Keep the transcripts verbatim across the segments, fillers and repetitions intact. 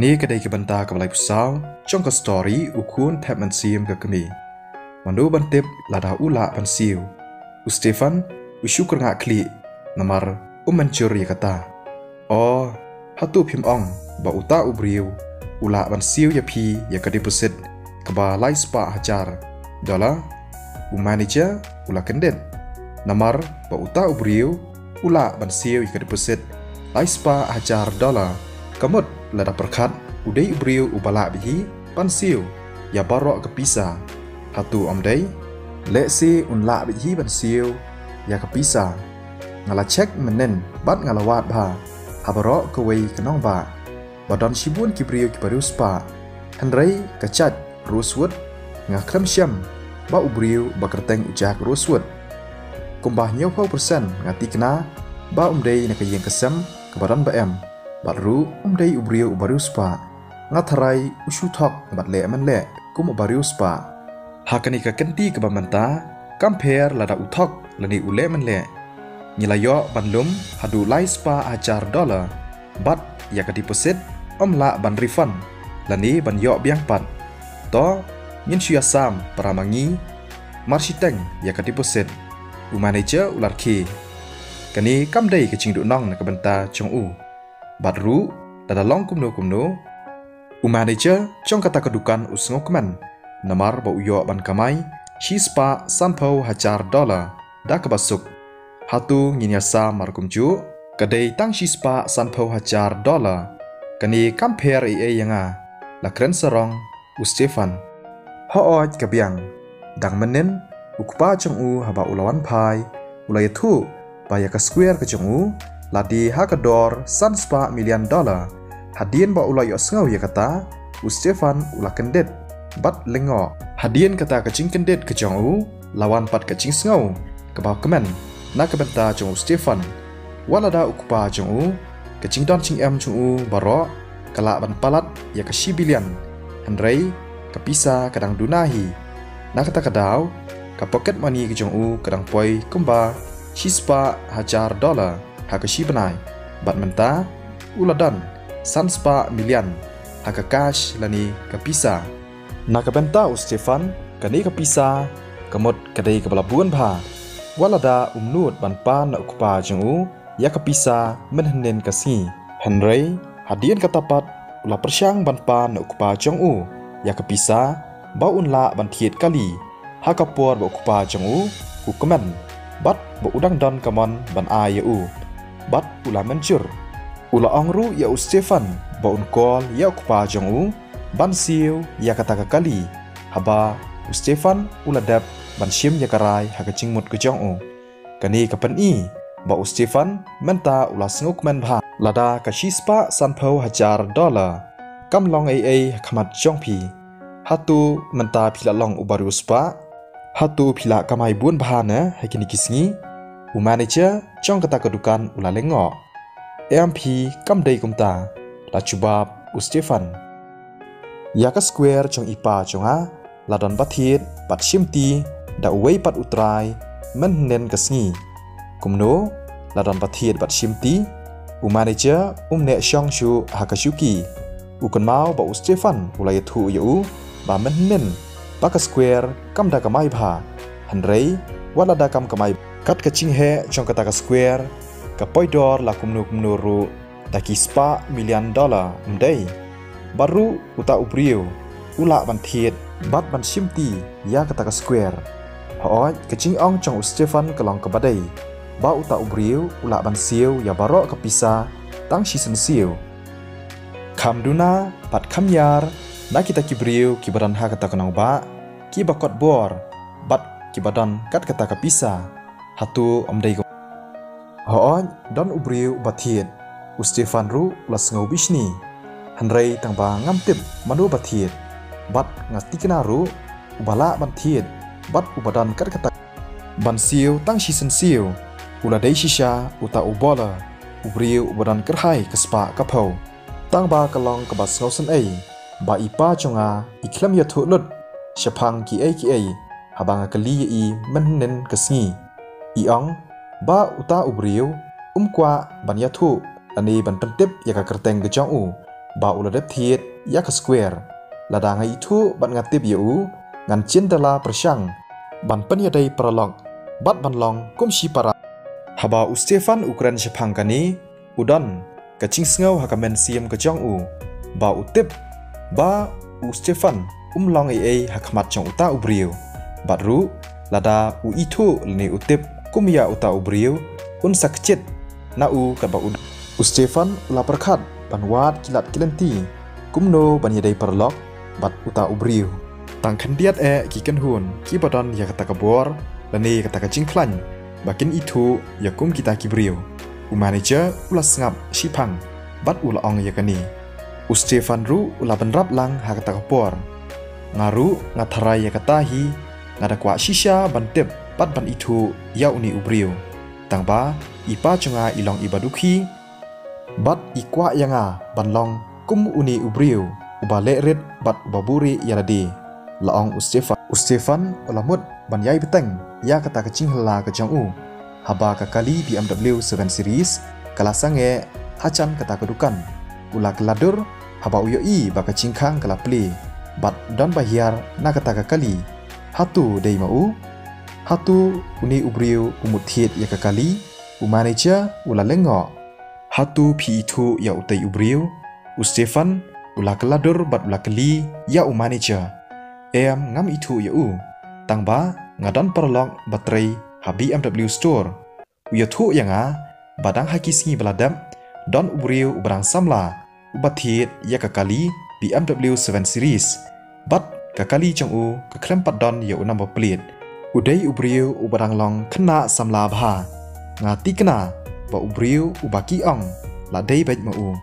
Kane ka dei ka bynta kaba laiphew saw jong ka story U Khun Thep Mynsiem ka Kmie. Mano ban tip lada u lah ban siew. U Stefan u shu kyrngah khlieh namar um mynjur ïa kata. O, hato phim ong ba uta u briew u lah ban siew ïa phi ïa ka deposit kaba lai spah hajar dollar? U manager u la kyndit. Namar ba uta u briew u lah ban siew ïa ka deposit lai spah hajar dollar, ka mut lada pyrkhat u dei u briew uba lah beit hi ban siew ïa baroh ka pisa. Hato ym dei? Lehse un lah beit hi ban siew ïa ka pisa. Nga la check mynnin bad nga la wad bha ha baroh kawei ka nongbah ba don shibun ki briew kiba riewspah. Hynrei ka jait Rosewood, nga khlem shem ba u briew ba kyrteng u Jack Rosewood. Kumba hynñiewphew percent nga tikna ba um dei na ka ïing ka sem kaba don ba em, bad ruh um dei u briew uba riewspah. Nga tharai u shu thok bad leh mynleh kum uba riewspah. Ha kane ka kynti kaba mynta, kam pher lada u thok lane u leh mynleh, ngi la ïoh ban lum haduh lai spah hajar dollar, bad ïa ka deposit ym lah ban refund lane ban ïoh biang pat. To, ngin shu ïasam para ma ngi mar shiteng ïa ka deposit, u manager u la rkhie. Kane kam dei ka jingduhnong na ka bynta jong u. Bad ruh, lada long kumno kumno, u manager jong kata ka dukan u sngewkmen namar ba u ïoh ban kamai shispah sanphew hajar dollar da kaba suk. Hato ngin ïasam mar kumjuh? Ka dei tang shispah sanphew hajar dollar. Kane kam pher ei ei ïa nga, la kren sarong u Stefan. Hooid ka biang. Dang mynnin, u kpa jong u haba u la wan phai, u la ïathuh ba ïa ka square ka jong u la die ha ka dor san spah million dollar. Hadien ba u la ïohsngew ïa kata, u Stefan u la kyndit bad lyngngoh. Hadien kata ka jingkyndit ka jong u, la wan pat ka jingsngew kaba kmen na ka bynta jong u Stefan. Wat lada u kpa jong u, ka jingdon jingem jong u baroh ka lah ban palat ïa ka shi billion, hynrei ka pisa ka dang duna hi. Na kata ka daw, ka pocket money ka jong u ka dang poi kumba shispah hajar dollar ha ka shi bnai. Bad mynta, u la don san spah million ha ka cash lane ka pisa. Na ka bynta u Stefan, kane ka pisa ka mut ka dei kaba la bun bha. Wat lada um nud ban pan na u kpa jong u ïa ka pisa mynhynnin ka sngi. Hynrei hadien kata pat, u la pyrshang ban pan na u kpa jong u ïa ka pisa ba un lah ban thied kali ha ka por ba u kpa jong u u kmen bad ba u dang don ka mon ban ai ïa u. Bad u la mynjur. U la ong ruh ïa u Stefan ba un call ïa u kpa jong u ban siew ïa kata ka kali, haba u Stefan u la dep ban shim ïa ka rai ha ka jingmut ka jong u. Kane ka pyni ba u Stefan mynta u la sngewkmen bha. Lada ka shispah sanphew hajar dollar kam long ei ei ha khmat jong phi, hato mynta phi la long u bariewspah? Hato phi la kamai bun bha ne ha kine ki sngi? U manager jong kata ka dukan u la lyngngoh. Em phi, kam dei kumta, la jubab u Stefan. Ïa ka square jong i pa jong nga la don ba thied bad shimti da uwei pat u trai mynhynnin ka sngi. Kumno la don ba thied bad shimti? U manager um neh shong shuh ha ka shuki. U kynmaw ba u Stefan u la ïathuh ïa u ba mynhynnin ba ka square kam da kamai bha. Hynrei wat lada kam kamai, kat ka jingheh jong kata ka square ka poi dor la kumno kumno ruh da ki spah million dollar, ym dei? Bad ruh uta u briew u lah ban thied bad ban shimti ïa kata ka square. Hooid, ka jingong jong u Stefan ka long kaba dei ba uta u briew u lah ban siew ïa baroh ka pisa tang shisien siew. Kham duna bad kham ïar na kita ki briew kiba don ha kata ka nongbah, kiba kot bor bad kiba don kat kata ka pisa. Hato ym dei ka? Hooid, don u briew uba thied. U Stefan ruh u la sngew bishni. Hynrei tangba ngam tip mano ba thied. Bad nga tikna ruh uba lah ban thied bad uba don kat kata ban siew tang shisien siew u la dei shisha uta u bowler, u briew uba don kyrhai ka spah ka phew. Tangba ka long kaba sngewsynei ba i pa jong nga i khlem ïathuh lut shaphang kiei kiei haba nga kylli ïa i mynhynnin ka sngi. I ong ba uta u briew um kwah ban ïathuh lane ban pyntip ïa ka kyrteng ka jong u. ba u la dep thied ïa ka square. Lada nga ithuh bad nga tip ïa u, ngan chim da la pyrshang ban pynïadei paralok bad ban long kum shi para. Haba u Stefan u kren shaphang kane, u don ka jingsngew ha ka mynsiem ka jong u, ba u tip ba u Stefan um long ei ei ha khmat jong uta u briew. Bad ruh, lada u ithuh lane u tip kum ïa uta u briew, un sa kjit na u katba u. U Stefan u la pyrkhat ban wad ki lad ki lynti kumno ban ïadei paralok bad uta u briew. Tang khyndiat eh ki kynhun kiba don ïa kata ka bor lane kata ka jingkhlaiñ ba kin ithuh ïa kum kita ki briew. U manager u la sngap shiphang bad u la ong ïa kane. U Stefan ruh u la bynrap lang ha kata ka por. Nga ruh nga tharai ïa kata hi, nga da kwah shisha ban tip bad ban ithuh ïa une u briew. Tang ba i pa jong nga i long iba dukhi bad i kwah ïa nga ban long kum une u briew uba leh rit bad uba buhrieh ïa lade, la ong u Stefan. U Stefan u la mut ban ïai bteng ïa kata ka jinghylla ka jong u. Haba ka kali B M W seven Series ka la sangeh hajan kata ka dukan, u la kylla dur haba u ïohi ba ka jingkhang ka la plie bad don ba hiar na kata ka kali. Hato dei ma u? Hato une u briew u mut thied ïa ka kali? U manager u la lyngngoh. Hato phi ithuh ïa utei u briew? U Stefan u la kylla dur bad u la kylli ïa u manager. Em, ngam ithuh ïa u. Tang ba nga don paralok ba trei ha B M W store. U ïathuh ïa nga ba dang ha ki sngi ba la dep, don u briew uba dang samla uba thied ïa ka kali B M W seven Series. Bad ka kali jong u ka khlem pat don ïa u number plate. U dei u briew uba dang long khynnah samla bha. Nga tikna ba u briew uba ki ong la dei beit ma u.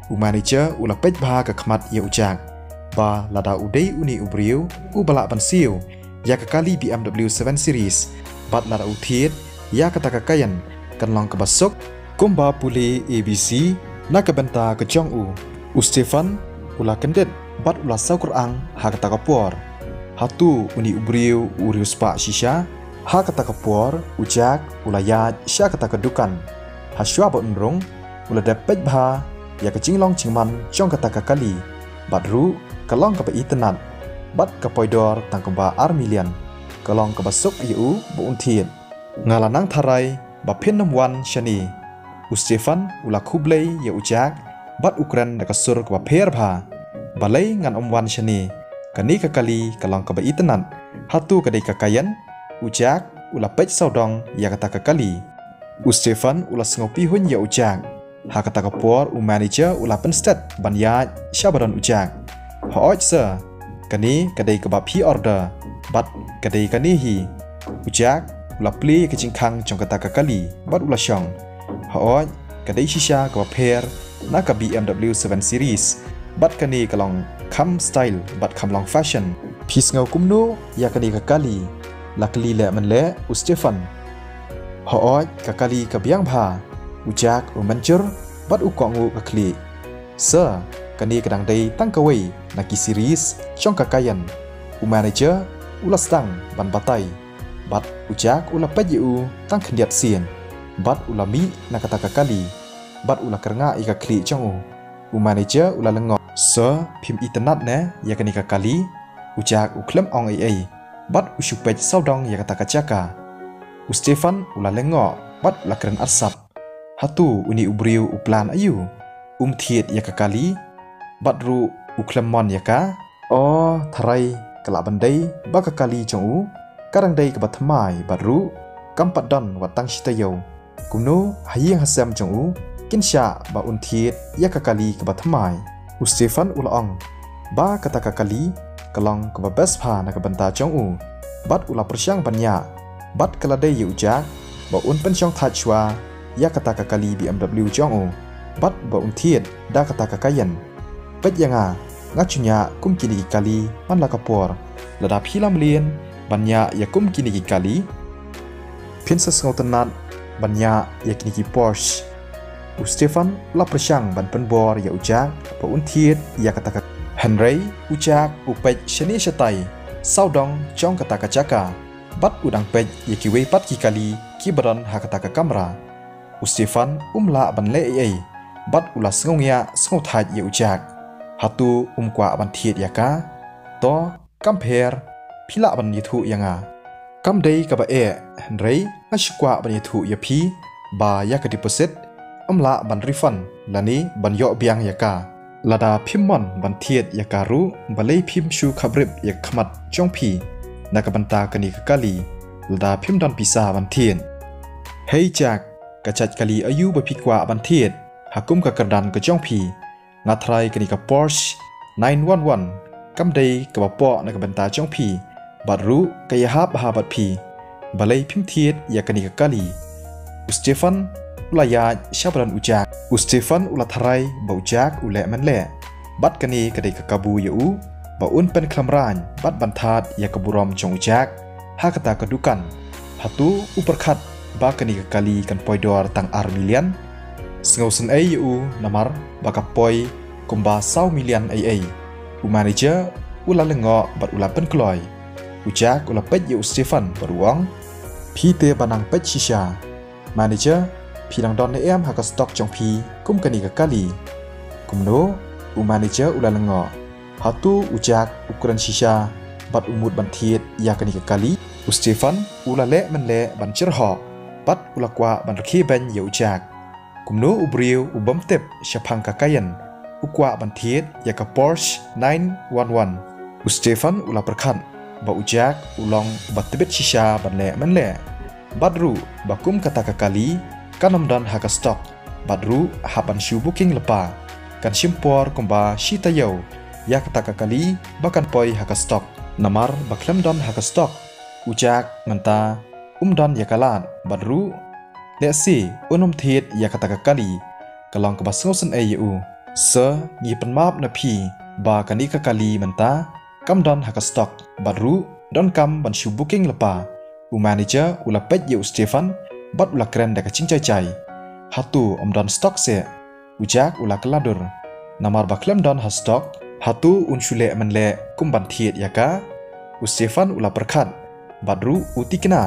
U manager u la peit bha ka khmat ïa u Jack, ba lada u dei une u briew uba lah ban siew ïa ka kali B M W seven Series, bad lada u thied ïa kata ka Cayenne, kan long kaba suk. Kumba pule A B C na ka bynta ka jong u, u Stefan u la kyndit bad u la sawkyrang ha kata ka por. Hato une u briew u riewspah shisha? Ha kata ka por u Jack u la ïaid sha kata ka dukan. Hashwa ba un rung, u la dep peit bha ïa ka jinglong jingman jong kata ka kali. Bad ruh ka long kaba itynnad, bad ka poi dor tang kumba ar million. Ka long kaba suk ïa u ba un thied. Nga la nang tharai ba phin ym wan shane. U Stefan u la khublei ïa u Jack bad u kren da ka sur kaba pher bha. Balei ngan ym wan shane? Kane ka kali ka long kaba itynnad. Hato ka dei ka Cayenne? U Jack u la peit sawdong ïa kata ka kali. U Stefan u la sngewpihun ïa u Jack. Ha kata ka por u manager u la pynstet ban ïaid sha ba don u Jack. Hooid sir, kane ka dei kaba phi order, bad ka dei kane hi. U Jack u la plie ka jingkhang jong kata ka kali bad u la shong. Hooid, ka dei shisha kaba pher na ka B M W seven Series, bad kane ka long kham style bad kham long fashion. Phi sngew kumno ïa kane ka kali? La kylli leh mynleh u Stefan. Hooid, ka kali ka biang bha. U Jack u mynjur bad u kohnguh ka khlieh. Sir, kane ka dang dei tang kawei na ki series jong ka Cayenne. U manager u la sdang ban batai, bad u Jack u la peit ïa u tang khyndiat sien, bad u la mih na kata ka kali, bad u la kyrngah ïa ka khlieh jong u. U manager u la lyngngoh. Sir, phim itynnad ne ïa kane ka kali? U Jack u khlem ong ei ei, bad u shu peit sawdong ïa kata ka jaka. U Stefan u la lyngngoh bad u la kren arsap. Hato une u briew u plan aïu? Um thied ïa ka kali? Bad ruh u khlem mon ïa ka? O, tharai ka lah ban dei ba ka kali jong u ka dang dei kaba thymmai bad ruh kam pat don wat tang shi taïew. Kumno ha ïing ha sem jong u kin shah ba un thied ïa ka kali kaba thymmai? U Stefan u la ong ba kata ka kali ka long kaba best bha na ka bynta jong u, bad u la pyrshang ban ïa, bad ka la dei ïa u Jack ba un pynshong thait shuwa ïa kata ka kali B M W jong u, bad ba un thied da kata ka Cayenne. Peit ïa nga, nga ju ñiah kum kine ki kali man la ka por. Lada phi la mlien ban ñiah ïa kum kine ki kali, phin sa sngewtynnad ban ñiah ïa kine ki Porsche. U Stefan u la pyrshang ban pynbor ïa u Jack ba un thied ïa kata ka. Hynrei u Jack u peit shane shatai sawdong jong kata ka jaka, bad u dang peit ïa kiwei pat ki kali kiba don ha kata ka kamra. U Stefan um lah ban leh ei ei, bad u la sngewngiah sngewthait ïa u Jack. Hato um kwah ban thied ïa ka? To, kam pher, phi lah ban ïathuh ïa nga. Kam dei kaba eh, hynrei nga shu kwah ban ïathuh ïa phi ba ïa ka deposit ym lah ban refund lane ban ïoh biang ïa ka. Lada phim mon ban thied ïa ka ruh, balei phim shu khaprip ïa ka khmat jong phi na ka bynta kane ka kali, lada phim don pisa ban thied? Hei Jack, ka jait kali aïu ba phi kwah ban thied ha kum ka kyrdan ka jong phi? Nga tharai kane ka Porsche nine one one kam dei kaba pop na ka bynta jong phi, bad ruh ka ïahap bha bad phi. Balei phim thied ïa kane ka kali? U Stefan u la ïaid sha ba don u Jack. U Stefan u la tharai ba u Jack u leh mynleh, bad kane ka dei ka kabu ïa u ba un pynkhlem rang bad ban thad ïa ka burom jong u Jack ha kata ka dukan. Hato u pyrkhat ba kane ka kali kan poi dor tang ar million? Sngewsynei ïa u namar ba ka poi kumba saw million ei ei. U manager u la lyngngoh bad u la pynkloi. U Jack u la peit ïa u Stefan bad u ong, phi te ba nang peit shisha. Manager, phi nang don ne em ha ka stock jong phi kum kane ka kali? Kumno? U manager u la lyngngoh. Hato u Jack u kren shisha bad u mut ban thied ïa kane ka kali? U Stefan u la leh mynleh ban jyrhoh bad u la kwah ban rkhie beiñ ïa u Jack. Kumno u briew u bym tip shaphang ka Cayenne u kwah ban thied ïa ka Porsche nine one one? U Stefan u la pyrkhat ba u Jack u long ba tbit shisha ban leh mynleh, bad ruh ba kum kata ka kali kan ym don ha ka stock, bad ruh hap ban shu booking lypa. Kan shim por kumba shi taïew ïa kata ka kali ba kan poi ha ka stock. Namar ba khlem don ha ka stock, u Jack mynta um don ïa ka lad, bad ruh lehse un ym thied ïa kata ka kali. Ka long kaba sngewsynei ïa u. Sir, ngi pynmap na phi ba kane ka kali mynta kam don ha ka stock, bad ruh donkam ban shu booking lypa. U manager u la peit ïa u Stefan bad u la kren da ka jingjai-jai. Hato ym don stock seh? U Jack u la kylla dur. Namar ba khlem don ha stock, hato un shu leh mynleh kum ban thied ïa ka? U Stefan u la pyrkhat bad ruh u tikna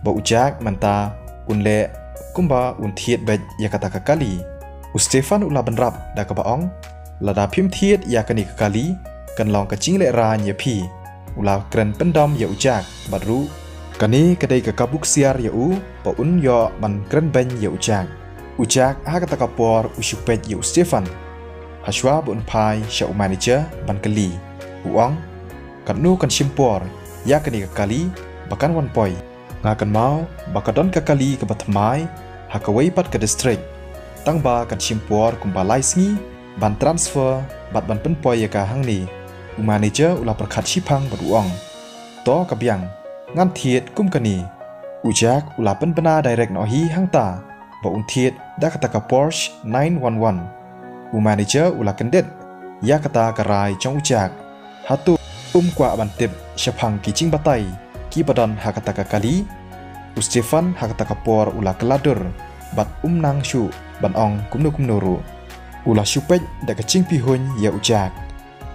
ba u Jack mynta un leh kumba un thied beit ïa kata ka kali. U Stefan u la bynrap da kaba ong, lada phim thied ïa kane ka kali, kan long ka jinglehrain ïa phi. U la kren pyndam ïa u Jack bad ruh kane ka dei ka kabu ksiar ïa u ba un ïoh ban kren beiñ ïa u Jack. U Jack ha kata ka por u shu peit ïa u Stefan. Hashwa ba un phai sha u manager ban kylli, u ong, katno kan shim por ïa kane ka kali ba kan wan poi? Nga kynmaw ba ka don ka kali kaba thymmai ha kawei pat ka district. Tang ba kan shim por kumba lai sngi ban transfer bad ban pynpoi ïa ka hangne. U manager u la pyrkhat shiphang bad u ong, to ka biang, ngan thied kum kane. U Jack u la pynbna direct noh hi hangta ba un thied da kata ka Porsche nine one one. U manager u la kyndit ïa kata ka rai jong u Jack. Hato um kwah ban tip shaphang ki jingbatai kiba don ha kata ka kali? U Stefan ha kata ka por u la kylla dur bad um nang shuh ban ong kumno kumno ruh. U la shu peit da ka jingpihuiñ ïa u Jack.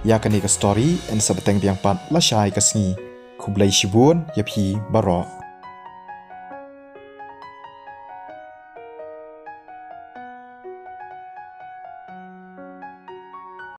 Ïa kane ka story yn sa bteng biang pat lashai ka sngi. Khublei shibun ïa phi baroh.